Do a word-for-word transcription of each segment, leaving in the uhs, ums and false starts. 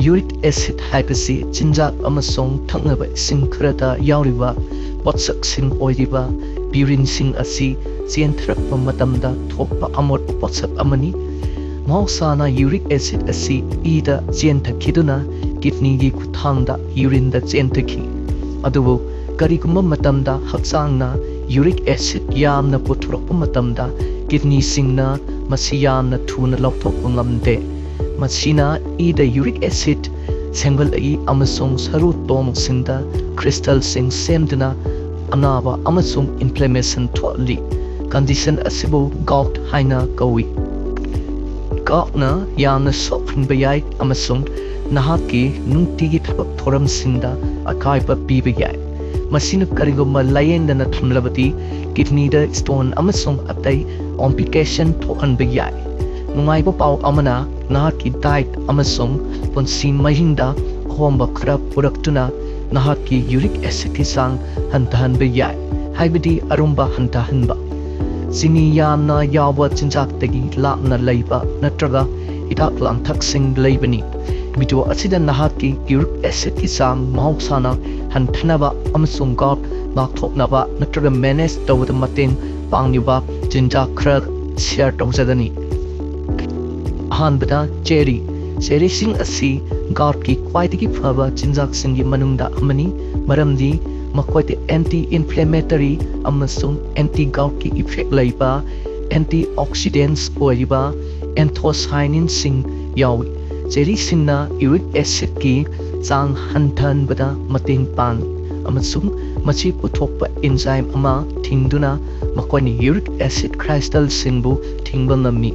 Uric acid ꯍꯥꯏꯕꯁꯤ ꯆꯤꯟꯖꯥꯛ ꯑꯃꯁꯨꯡ ꯊꯛꯅꯕ ꯏꯁꯤꯡ ꯈꯔꯗ ꯌꯥꯎꯔꯤꯕ ꯄꯣꯠꯁꯛꯁꯤꯡ ꯑꯣꯏꯔꯤꯕ purineꯁꯤꯡ ꯑꯁꯤ ꯆꯦꯟꯊꯔꯛꯄ ꯃꯇꯝꯗ ꯊꯣꯛꯄ ꯑꯃꯣꯠꯄ ꯄꯣꯠꯁꯛ ꯑꯃꯅꯤ꯫ ꯃꯍꯧꯁꯥꯅ uric acid ꯑꯁꯤ ꯏꯗ ꯆꯦꯟꯊꯈꯤꯗꯨꯅ kidneyꯒꯤ ꯈꯨꯠꯊꯥꯡꯗ urineꯗ ꯆꯦꯟꯊꯈꯤ꯫ ꯑꯗꯨꯕꯨ ꯀꯔꯤꯒꯨꯝꯕ ꯃꯇꯝꯗ ꯍꯛꯆꯥꯡꯅ uric acid ꯌꯥꯝꯅ ꯄꯨꯊꯣꯔꯛꯄ ꯃꯇꯝꯗ kidneyꯁꯤꯡꯅ ꯃꯁꯤ ꯌꯥꯝꯅ ꯊꯨꯅ ꯂꯧꯊꯣꯛꯄ ꯉꯝꯗꯦ꯫ ꯃꯁꯤꯅ ꯏꯗ uric acid ꯁꯦꯝꯒꯠꯂꯛꯏ ꯑꯃꯁꯨꯡ ꯁꯔꯨ ꯇꯣꯡꯁꯤꯡꯗ crystalꯁꯤꯡ ꯁꯦꯝꯗꯨꯅ ꯑꯅꯥꯕ ꯑꯃꯁꯨꯡ inflammation ꯊꯣꯛꯍꯜꯂꯤ꯫ Condition ꯑꯁꯤꯕꯨ gout ꯍꯥꯏꯅ ꯀꯧꯏ꯫ Goutꯅ ꯌꯥꯝꯅ ꯁꯣꯛꯍꯟꯕ ꯌꯥꯏ ꯑꯃꯁꯨꯡ ꯅꯍꯥꯛꯀꯤ ꯅꯨꯡꯇꯤꯒꯤ ꯊꯕꯛ ꯊꯧꯔꯝꯁꯤꯡꯗ ꯑꯀꯥꯏꯕ ꯄꯤꯕ ꯌꯥꯏ꯫ ꯃꯁꯤꯅ ꯀꯔꯤꯒꯨꯝꯕ ꯂꯥꯌꯦꯡꯗꯅ ꯊꯝꯂꯕꯗꯤ kidneyꯗ stone ꯑꯃꯁꯨꯡ ꯑꯇꯩ complication ꯊꯣꯛꯍꯟꯕ ꯌꯥꯏ꯫ ꯅꯨꯡꯉꯥꯏꯕ ꯄꯥꯎ ꯑꯃꯅ, ꯅꯍꯥꯛꯀꯤ diet ꯑꯃꯁꯨꯡ ꯄꯨꯟꯁꯤ ꯃꯍꯤꯡꯗ ꯑꯍꯣꯡꯕ ꯈꯔ ꯄꯨꯔꯛꯇꯨꯅ ꯅꯍꯥꯛꯀꯤ uric acidꯀꯤ ꯆꯥꯡ ꯍꯟꯊꯍꯟꯕ ꯌꯥꯏ, ꯍꯥꯏꯕꯗꯤ ꯑꯔꯨꯝꯕ ꯍꯟꯊꯍꯟꯕ꯫ ꯆꯤꯅꯤ ꯌꯥꯝꯅ ꯌꯥꯎꯕ ꯆꯤꯟꯖꯥꯛꯇꯒꯤ ꯂꯥꯞꯅ ꯂꯩꯕ ꯅꯠꯇ꯭ꯔꯒ ꯍꯤꯗꯥꯛ ꯂꯥꯡꯊꯛꯁꯤꯡ ꯂꯩꯕꯅꯤ꯫ Video ꯑꯁꯤꯗ ꯅꯍꯥꯛꯀꯤ uric acidꯀꯤ ꯆꯥꯡ ꯃꯍꯧꯁꯥꯅ ꯍꯟꯊꯅꯕ ꯑꯃꯁꯨꯡ gout ꯉꯥꯛꯊꯣꯛꯅꯕ ꯅꯠꯇ꯭ꯔꯒ manage ꯇꯧꯕꯗ ꯃꯇꯦꯡ ꯄꯥꯡꯂꯤꯕ ꯆꯤꯟꯖꯥꯛ ꯈꯔ share ꯇꯧꯖꯒꯅꯤ꯫ ꯑꯍꯥꯟꯕꯗ cherry꯫ Cherryꯁꯤꯡ ꯑꯁꯤ goutꯀꯤ ꯈ꯭ꯋꯥꯏꯗꯒꯤ ꯐꯕ ꯆꯤꯟꯖꯥꯛꯁꯤꯡꯒꯤ ꯃꯅꯨꯡꯗ ꯑꯃꯅꯤ, ꯃꯔꯝꯗꯤ ꯃꯈꯣꯏꯗ anti-inflammatory ꯑꯃꯁꯨꯡ anti-goutꯀꯤ effect ꯂꯩꯕ antioxidants ꯑꯣꯏꯔꯤꯕ anthocyaninꯁꯤꯡ ꯌꯥꯎꯏ꯫ Cherryꯁꯤꯡꯅ uric acidꯀꯤ ꯆꯥꯡ ꯍꯟꯊꯍꯟꯕꯗ ꯃꯇꯦꯡ ꯄꯥꯡꯏ ꯑꯃꯁꯨꯡ ꯃꯁꯤ ꯄꯨꯊꯣꯛꯄ enzyme ꯑꯃ ꯊꯤꯡꯗꯨꯅ ꯃꯈꯣꯏꯅ uric acid crystalꯁꯤꯡꯕꯨ ꯊꯤꯡꯕ ꯉꯝꯃꯤ꯫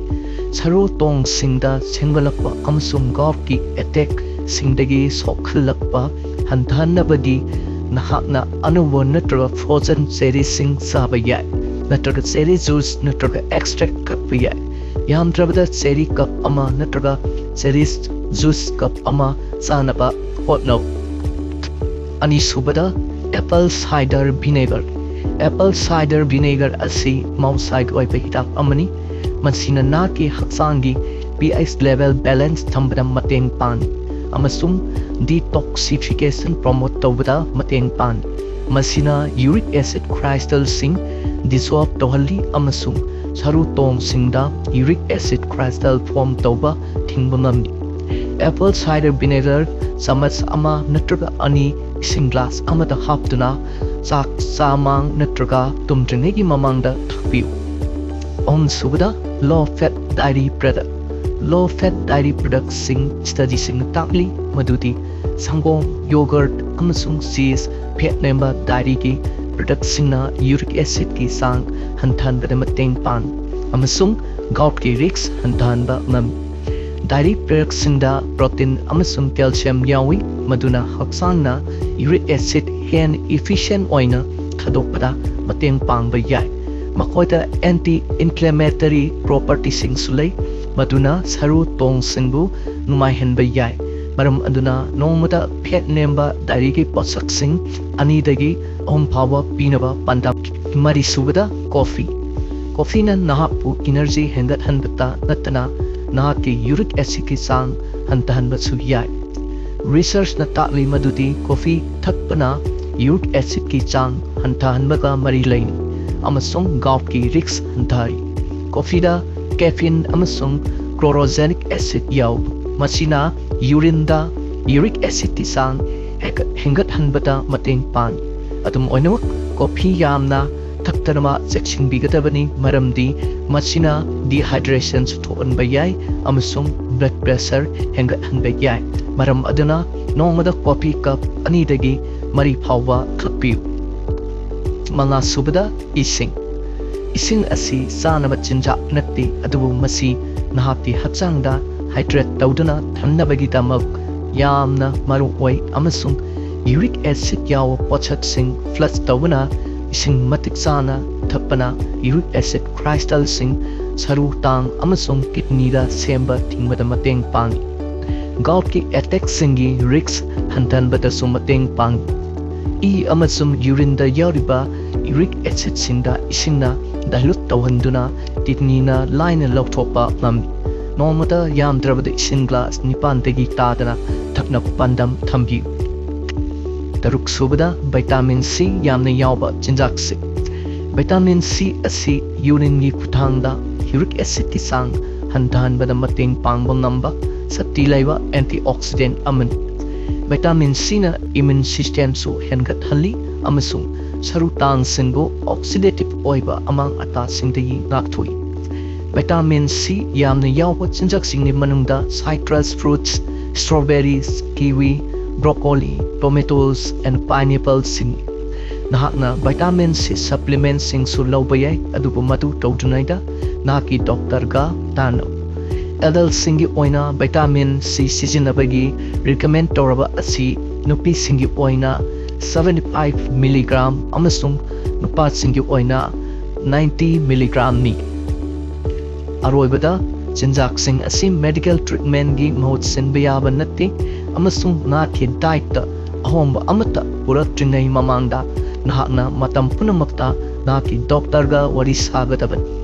ꯁꯔꯨ ꯇꯣꯡꯁꯤꯡꯗ ꯁꯦꯝꯒꯠꯂꯛꯄ ꯑꯃꯁꯨꯡ goutꯀꯤ attackꯁꯤꯡꯗꯒꯤ ꯁꯣꯛꯍꯜꯂꯛꯄ ꯍꯟꯊꯍꯟꯅꯕꯒꯤ ꯅꯍꯥꯛꯅ ꯑꯅꯧꯕ ꯅꯠꯇ꯭ꯔꯒ frozen cherryꯁꯤꯡ ꯆꯥꯕ ꯌꯥꯏ, ꯅꯠꯇ꯭ꯔꯒ cherry juice ꯅꯠꯇ꯭ꯔꯒ extract ꯀꯛꯄ ꯌꯥꯏ꯫ ꯌꯥꯝꯗ꯭ꯔꯕꯗ cherry cup ꯑꯃ ꯅꯠꯇ꯭ꯔꯒ cherry juice cup ꯑꯃ ꯆꯥꯅꯕ ꯍꯣꯠꯅꯧ꯫ ꯑꯅꯤꯁꯨꯕꯗ, apple cider vinegar꯫ Apple cider vinegar ꯑꯁꯤ ꯃꯍꯧꯁꯥꯒꯤ ꯑꯣꯏꯕ ꯍꯤꯗꯥꯛ ꯑꯃꯅꯤ꯫ ꯃꯁꯤꯅ ꯅꯍꯥꯛꯀꯤ ꯍꯛꯆꯥꯡꯒꯤ pH level balance ꯊꯝꯕꯗ ꯃꯇꯦꯡ ꯄꯥꯡꯏ꯫ ꯑꯃꯁꯨꯡ detoxification promote ꯇꯧꯕꯗ ꯃꯇꯦꯡ ꯄꯥꯡꯏ꯫ ꯃꯁꯤꯅ uric acid crystalꯁꯤꯡ dissolve ꯇꯧꯍꯜꯂꯤ ꯑꯃꯁꯨꯡ ꯁꯔꯨ ꯇꯣꯡꯁꯤꯡꯗ uric acid crystal form ꯇꯧꯕ ꯊꯤꯡꯕ ꯉꯝꯃꯤ꯫ Apple cider vinegar ꯆꯥꯃꯁ ꯑꯃ ꯅꯠꯇ꯭ꯔꯒ ꯑꯅꯤ ꯏꯁꯤꯡ glass ꯑꯃꯗ ꯍꯥꯞꯇꯨꯅ ꯆꯥꯛ ꯆꯥꯃꯥꯡ ꯅꯠꯇ꯭ꯔꯒ ꯇꯨꯝꯗ꯭ꯔꯤꯉꯩꯒꯤ ꯃꯃꯥꯡꯗ ꯊꯛꯄꯤꯌꯨ꯫ ꯑꯍꯨꯝꯁꯨꯕꯗ, low fat dairy product꯫ Low fat dairy productꯁꯤꯡ studyꯁꯤꯡꯅ ꯇꯥꯛꯂꯤ ꯃꯗꯨꯗꯤ ꯁꯪꯒꯣꯝ, yogurt ꯑꯃꯁꯨꯡ cheese ꯐꯦꯠ ꯅꯦꯝꯕ dairyꯒꯤ productꯁꯤꯡꯅ uric acidꯀꯤ ꯆꯥꯡ ꯍꯟꯊꯍꯟꯕꯗ ꯃꯇꯦꯡ ꯄꯥꯡꯏ ꯑꯃꯁꯨꯡ goutꯀꯤ risk ꯍꯟꯊꯍꯟꯕ ꯉꯝꯃꯤ꯫ Dairy productꯁꯤꯡꯗ protein ꯑꯃꯁꯨꯡ calcium ꯌꯥꯎꯏ, ꯃꯗꯨꯅ ꯍꯛꯆꯥꯡꯅ uric acid ꯍꯦꯟꯅ efficient ꯑꯣꯏꯅ ꯊꯥꯗꯣꯛꯄꯗ ꯃꯇꯦꯡ ꯄꯥꯡꯕ ꯌꯥꯏ꯫ ꯃꯈꯣꯏꯗ anti-inflammatory propertyꯁꯤꯡꯁꯨ ꯂꯩ, ꯃꯗꯨꯅ ꯁꯔꯨ ꯇꯣꯡꯁꯤꯡꯕꯨ ꯅꯨꯡꯉꯥꯏꯍꯟꯕ ꯌꯥꯏ꯫ ꯃꯔꯝ ꯑꯗꯨꯅ ꯅꯣꯡꯃꯗ ꯐꯦꯠ ꯅꯦꯝꯕ dairyꯒꯤ ꯄꯣꯠꯁꯛꯁꯤꯡ ꯑꯅꯤꯗꯒꯤ ꯑꯍꯨꯝ ꯐꯥꯎꯕ ꯄꯤꯅꯕ ꯄꯥꯟꯗꯝ꯫ ꯃꯔꯤꯁꯨꯕꯗ, coffee꯫ Coffeeꯅ ꯅꯍꯥꯛꯄꯨ energy ꯍꯦꯟꯒꯠꯍꯟꯕꯇ ꯅꯠꯇꯅ ꯅꯍꯥꯛꯀꯤ uric acidꯀꯤ ꯆꯥꯡ ꯍꯟꯊꯍꯟꯕꯁꯨ ꯌꯥꯏ꯫ Researchꯅ ꯇꯥꯛꯂꯤ ꯃꯗꯨꯗꯤ coffee ꯊꯛꯄꯅ uric acidꯀꯤ ꯆꯥꯡ ꯍꯟꯊꯍꯟꯕꯒ ꯃꯔꯤ ꯂꯩꯅꯩ ꯑꯃꯁꯨꯡ goutꯀꯤ risk ꯍꯟꯊꯍꯜꯂꯤ꯫ Coffeeꯗ caffeine ꯑꯃꯁꯨꯡ chlorogenic acid ꯌꯥꯎꯏ, ꯃꯁꯤꯅ urineꯗ uric acidꯀꯤ ꯆꯥꯡ ꯍꯦꯟꯒꯠ-, ꯍꯦꯟꯒꯠꯍꯟꯕꯗ ꯃꯇꯦꯡ ꯄꯥꯡꯏ꯫ ꯑꯗꯨꯝ ꯑꯣꯏꯅꯃꯛ, coffee ꯌꯥꯝꯅ ꯊꯛꯇꯅꯕ ꯆꯦꯛꯁꯤꯟꯕꯤꯒꯗꯕꯅꯤ, ꯃꯔꯝꯗꯤ ꯃꯁꯤꯅ dehydrationꯁꯨ ꯊꯣꯛꯍꯟꯕ ꯌꯥꯏ ꯑꯃꯁꯨꯡ blood pressure ꯍꯦꯟꯒꯠꯍꯟꯕ ꯌꯥꯏ꯫ ꯃꯔꯝ ꯑꯗꯨꯅ ꯅꯣꯡꯃꯗ coffee cup ꯑꯅꯤꯗꯒꯤ ꯃꯔꯤ ꯐꯥꯎꯕ ꯊꯛꯄꯤꯌꯨ꯫ ꯃꯉꯥꯁꯨꯕꯗ, ꯏꯁꯤꯡ꯫ ꯏꯁꯤꯡ ꯑꯁꯤ ꯆꯥꯅꯕ ꯆꯤꯟꯖꯥꯛ ꯅꯠꯇꯦ, ꯑꯗꯨꯕꯨ ꯃꯁꯤ ꯅꯍꯥꯛꯀꯤ ꯍꯛꯆꯥꯡꯗ hydrate ꯇꯧꯗꯨꯅ ꯊꯝꯅꯕꯒꯤꯗꯃꯛ ꯌꯥꯝꯅ ꯃꯔꯨ ꯑꯣꯏ ꯑꯃꯁꯨꯡ uric acid ꯌꯥꯎꯕ ꯄꯣꯠꯁꯛꯁꯤꯡ flush ꯇꯧꯕꯅ ꯏꯁꯤꯡ ꯃꯇꯤꯛ ꯆꯥꯅ ꯊꯛꯄꯅ uric acid crystalꯁꯤꯡ ꯁꯔꯨ, ꯇꯥꯡ ꯑꯃꯁꯨꯡ kidneyꯗ ꯁꯦꯝꯕ ꯊꯤꯡꯕꯗ ꯃꯇꯦꯡ ꯄꯥꯡꯏ꯫ Goutꯀꯤ attackꯁꯤꯡꯒꯤ risk ꯍꯟꯊꯍꯟꯕꯗꯁꯨ ꯃꯇꯦꯡ ꯄꯥꯡꯏ꯫ ꯏ ꯑꯃꯁꯨꯡ urineꯗ ꯌꯥꯎꯔꯤꯕ uric acidꯁꯤꯡꯗ ꯏꯁꯤꯡꯅ dilute ꯇꯧꯍꯟꯗꯨꯅ kidneyꯅ ꯂꯥꯏꯅ ꯂꯧꯊꯣꯛꯄ ꯉꯝꯃꯤ꯫ ꯅꯣꯡꯃꯗ ꯌꯥꯝꯗ꯭ꯔꯕꯗ ꯏꯁꯤꯡ glass ꯅꯤꯄꯥꯟꯗꯒꯤ ꯇꯥꯗꯅ ꯊꯛꯅꯕ ꯄꯥꯟꯗꯝ ꯊꯝꯕꯤꯌꯨ꯫ ꯇꯔꯨꯛ ꯁꯨꯕꯗ, vitamin C ꯌꯥꯝꯅ ꯌꯥꯎꯕ ꯆꯤꯟꯖꯥꯛꯁꯤꯡ꯫ Vitamin C ꯑꯁꯤ ꯌꯨꯔꯤꯟꯒꯤ ꯈꯨꯠꯊꯥꯡꯗ uric acidꯀꯤ ꯆꯥꯡ ꯍꯟꯊꯍꯟꯕꯗ ꯃꯇꯦꯡ ꯄꯥꯡꯕ ꯉꯝꯕ ꯁꯛꯇꯤ ꯂꯩꯕ antioxidant ꯑꯃꯅꯤ꯫ Vitamin Cꯅ immune systemꯁꯨ ꯍꯦꯟꯒꯠꯍꯜꯂꯤ ꯑꯃꯁꯨꯡ ꯁꯔꯨ ꯇꯥꯡꯁꯤꯡꯕꯨ oxidative ꯑꯣꯏꯕ ꯑꯃꯥꯡ ꯑꯇꯥꯁꯤꯡꯗꯒꯤ ꯉꯥꯛꯊꯣꯛꯏ꯫ Vitamin C ꯌꯥꯝꯅ ꯌꯥꯎꯕ ꯆꯤꯟꯖꯥꯛꯁꯤꯡꯒꯤ ꯃꯅꯨꯡꯗ citrus fruits, strawberries, kiwi, broccoli, tomatoes and pineappleꯁꯤꯡ꯫ ꯅꯍꯥꯛꯅ vitamin C supplementꯁꯤꯡꯁꯨ ꯂꯧꯕ ꯌꯥꯏ, ꯑꯗꯨꯕꯨ ꯃꯗꯨ ꯇꯧꯗ꯭ꯔꯤꯉꯩꯗ ꯅꯍꯥꯛꯀꯤ doctorꯒ ꯇꯥꯟꯅꯧ꯫ Adultꯁꯤꯡꯒꯤ ꯑꯣꯏꯅ vitamin C ꯁꯤꯖꯤꯟꯅꯕꯒꯤ recommend ꯇꯧꯔꯕ ꯑꯁꯤ ꯅꯨꯄꯤꯁꯤꯡꯒꯤ ꯑꯣꯏꯅ seventy five milligram ꯑꯃꯁꯨꯡ ꯅꯨꯄꯥꯁꯤꯡꯒꯤ ꯑꯣꯏꯅ ninety milligramꯅꯤ꯫ ꯑꯔꯣꯏꯕꯗ, ꯆꯤꯟꯖꯥꯛꯁꯤꯡ ꯑꯁꯤ medical treatmentꯒꯤ ꯃꯍꯨꯠ ꯁꯤꯟꯕ ꯌꯥꯕ ꯅꯠꯇꯦ, ꯑꯃꯁꯨꯡ ꯅꯍꯥꯛꯀꯤ dietꯇ ꯑꯍꯣꯡꯕ ꯑꯃꯠꯇ ꯄꯨꯔꯛꯇ꯭ꯔꯤꯉꯩ ꯃꯃꯥꯡꯗ ꯅꯍꯥꯛꯅ ꯃꯇꯝ ꯄꯨꯝꯅꯃꯛꯇ ꯅꯍꯥꯛꯀꯤ doctorꯒ ꯋꯥꯔꯤ ꯁꯥꯒꯗꯕꯅꯤ꯫